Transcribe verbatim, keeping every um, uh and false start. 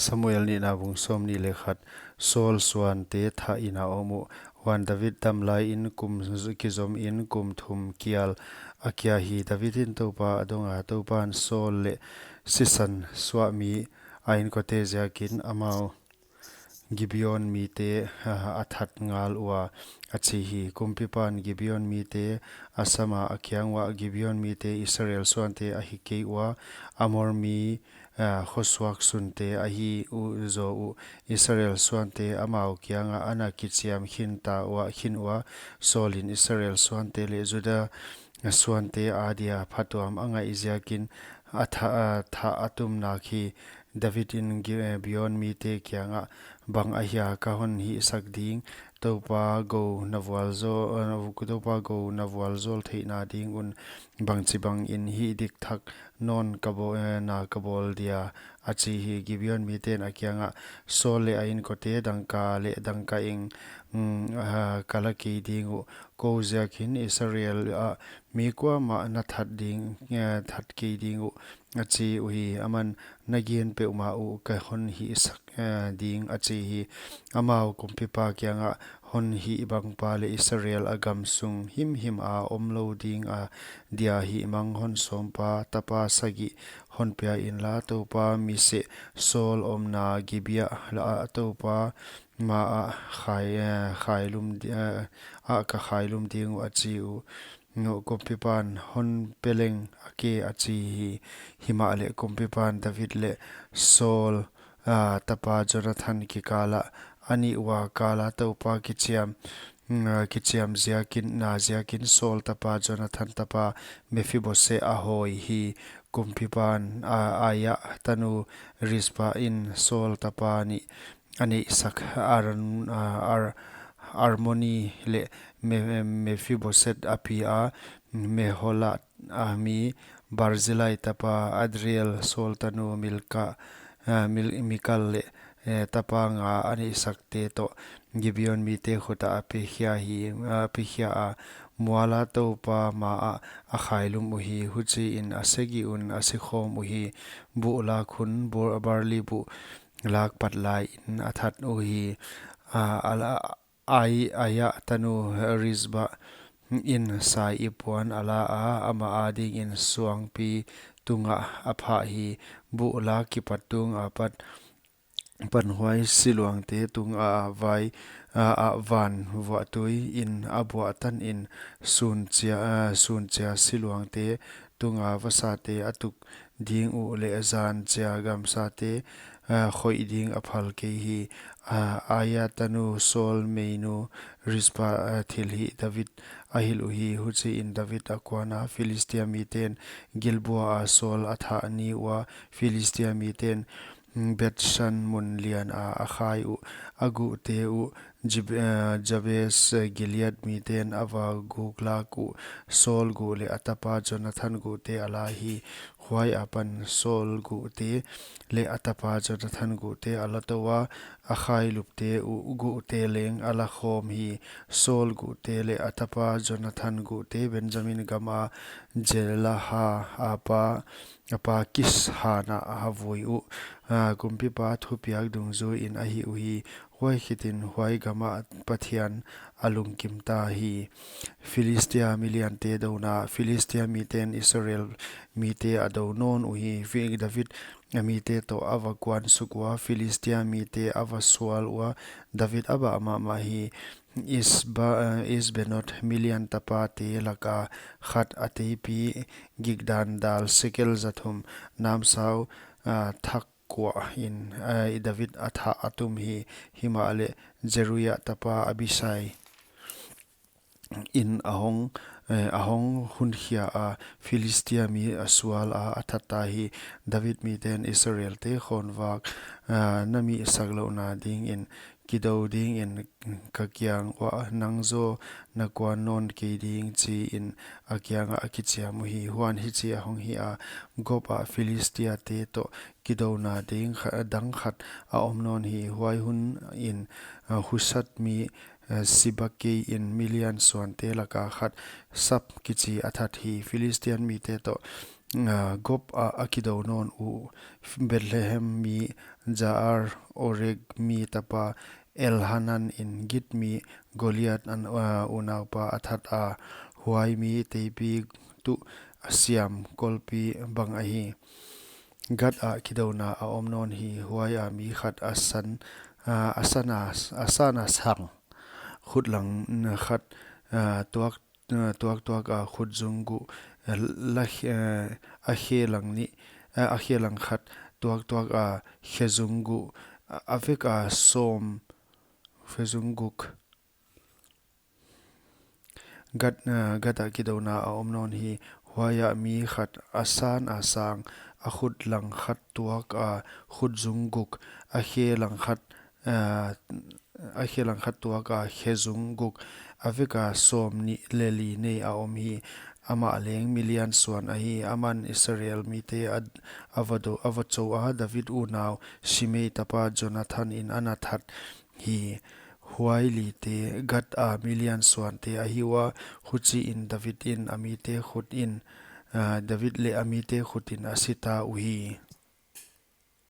Samuel nihna bung sawmnih leh khat. Saul suante thah in a om uh. Huan David dam lai in kum z-, kizom in kum thum kial a kia hi. David in Toupa a dong a, Toupan Saul leh sisan suah mi a inkote ziakin amau Gibeon mite, ah, a that ngal ua, a chi hi. Kumpipan Gibeon mite a sam a, a kiang uah, Gibeon mite Israel suante ahi kei ua, Amor mi, ah, khosuak sunte ahi uh zaw uh. Israel suante amau kiangah ana kichiam khin ta ua, khin ua. Saul in Israel suante leh Juda suante adia phatuam a ngaih ziakin a thah, a thah a tum nak hi. David in Gi-, eh, Gibeon mite kiangah, Bang ahia ka hon hihsak ding? Toupa gou na vualzawl, eh, Toupa gou na vualzawl theihna ding un bangchibang in hih dikthak nawn ka bawl, eh, na ka bawl dia, a chi hi. Gibeon miten a kiangah, Saul leh a inkote dangka leh dangka eng, mm, ah, ka la kei ding uh. Kou ziakin Israel ah mi kuamah na that ding, eh, that kei ding uh, a chi uhi. Aman, Na gen peuhmah uh ka hon hihsak, eh, ding, a chi hi. Amau kumpipa kiangah, Hon hih bangpa leh Israel a gam sung himhim a omlou ding a dia hihmang hon sawmpa tapa sagih hon pia inla, Toupa mi seh Saul omna Gibea ah Toupa ma ah khai, eh, khailum di-, eh, ah ka khailum ding uh, a chi uh. Kumpipan, Hon pe leng a ke, a chi hi. Himahleh kumpipan David leh Saul, ah, tapa Jonathan kikalah a nih ua kala Toupa kichiam, mm, ah, kichiam ziakin, na ziakin Saul tapa Jonathan tapa Mephiboset a hawi hi. Kumpipan, ah, Aia tanu Rizpah in Saul tapa nih a neihsak Ar-, ah, Ar-, Armoni leh Me-, Mephiboset a pi a, Mehola a mi Barzillai tapa Adriel, Saul tanu Milka, ah, Mil-, Mikal leh, eh, tapa nga a neihsakte toh Gibeon mite khut ah a pekhia hi, a pekhia a, mual a Toupa ma ah a khailum uhi. Huchiin a segih un a sikhawm uhi. Buh lak hun bor-, barli buh lak pat laiin a that uhi. A, a la, Ai, Aia tanu Rizpah in sai-ip puan a la a, amah adingin suangpi tungah a phah hi. Buh lak kipat tung apat panhuai siluangte tung a vai, a, a van vuahtui in a buah tanin sunchia, a, sunchia siluangte tunga vasate a tuk ding uh leh zanchia gamsate, a, khoih ding a phal kei hi. A, Aia tanu Saul meinu Rizpah, a, thilhih David a hilh uhi. Huchiin David a kuan a, Philistia miten Gilboa ah Saul a thah ni ua Philistia miten Bethshan mun lian ah a khai uh. A guhte uh Jib-, eh, Jabes, eh, Gilead miten a va guklak uh. Saul guh leh a tapa Jonathan guhte a la hi. Huai apan Saul guhte leh a tapa Jonathan guhte a la tou a, a khailupte uh guhte leng a la khawm hi. Saul guhte leh a tapa Jonathan guhte Benjamin gam a Zelaha a pa, a pa Kis han ah a vui uh. A, kumpipa thupiak dungzuiin a hih uhi. Huai khitin huai gam ah Pathian a lungkim ta hi. Philistia miliante douna. Philistia miten Israel mite a dou nawn uhi. Fi-, David a mite toh a va kuan suk ua, Philistia mite a va sual ua, David a bah mahmah hi. Isba-, eh, Isbenoth milian tapate laka khat a teipi gikdan dal sekel zathum namsau, ah, thak kuahin, eh, David a thah a tum hi. Himahleh Zeruia tapa Abisai in a hong, eh, a hong hunkhia a, Philistia mi a sual a, a that ta hi. David miten Israelte khonvak, ah, na mihsak louhna dingin kidou dingin ka kiang uah nang zaw na kuan nawn kei ding, chiin a kiangah a kichiam uhi. Huan hichi a hong hi a, Gob ah Philistiate toh kidouna ding kha-, dang khat a om nawn hi. Huai hunin, ah, Hushath mi, ah, Siba kei in milian suante laka khat Sap kichi a that hi. Philistia mite toh, ah, Gob ah a kidou nawn uh Bethlehem mi Jaar Oregmi tapa Elhanan in Gitmi Goliat an, uh, unaupa a thata, huai mi teipi tuh a siam kolpi bang ahi. Gath ah kidouna a om nawn hi. Huaia mi khat a san, uh, a sana, a sana sang khut lang khat, uh, tuak, uh, tuaktuak a khutzung guk, uh, la khe-, uh, a khe lang nih, uh, a khe lang khat tuaktuak a khezung guk, uh, a vek a sawm khezung guk. Gath, uh, Gath ah kidouna a om nawn hi. Huaia mi khat a sana sang, a khut lang khat tuak a khutzung guk, a khe lang khat, uh, a khe lang khat tuak a khezung guk, a vek a sawm nih leh li nei a om hi. Amah leng milian suan ahi. Aman Israel mite a, a va do, a va chou a, David unau Simei tapa Jonathan in ana that hi. Huai lite Gath a milian suante ahi ua, huchiin David in a mite khut in, uh, David leh a mite khut in a sita uhi.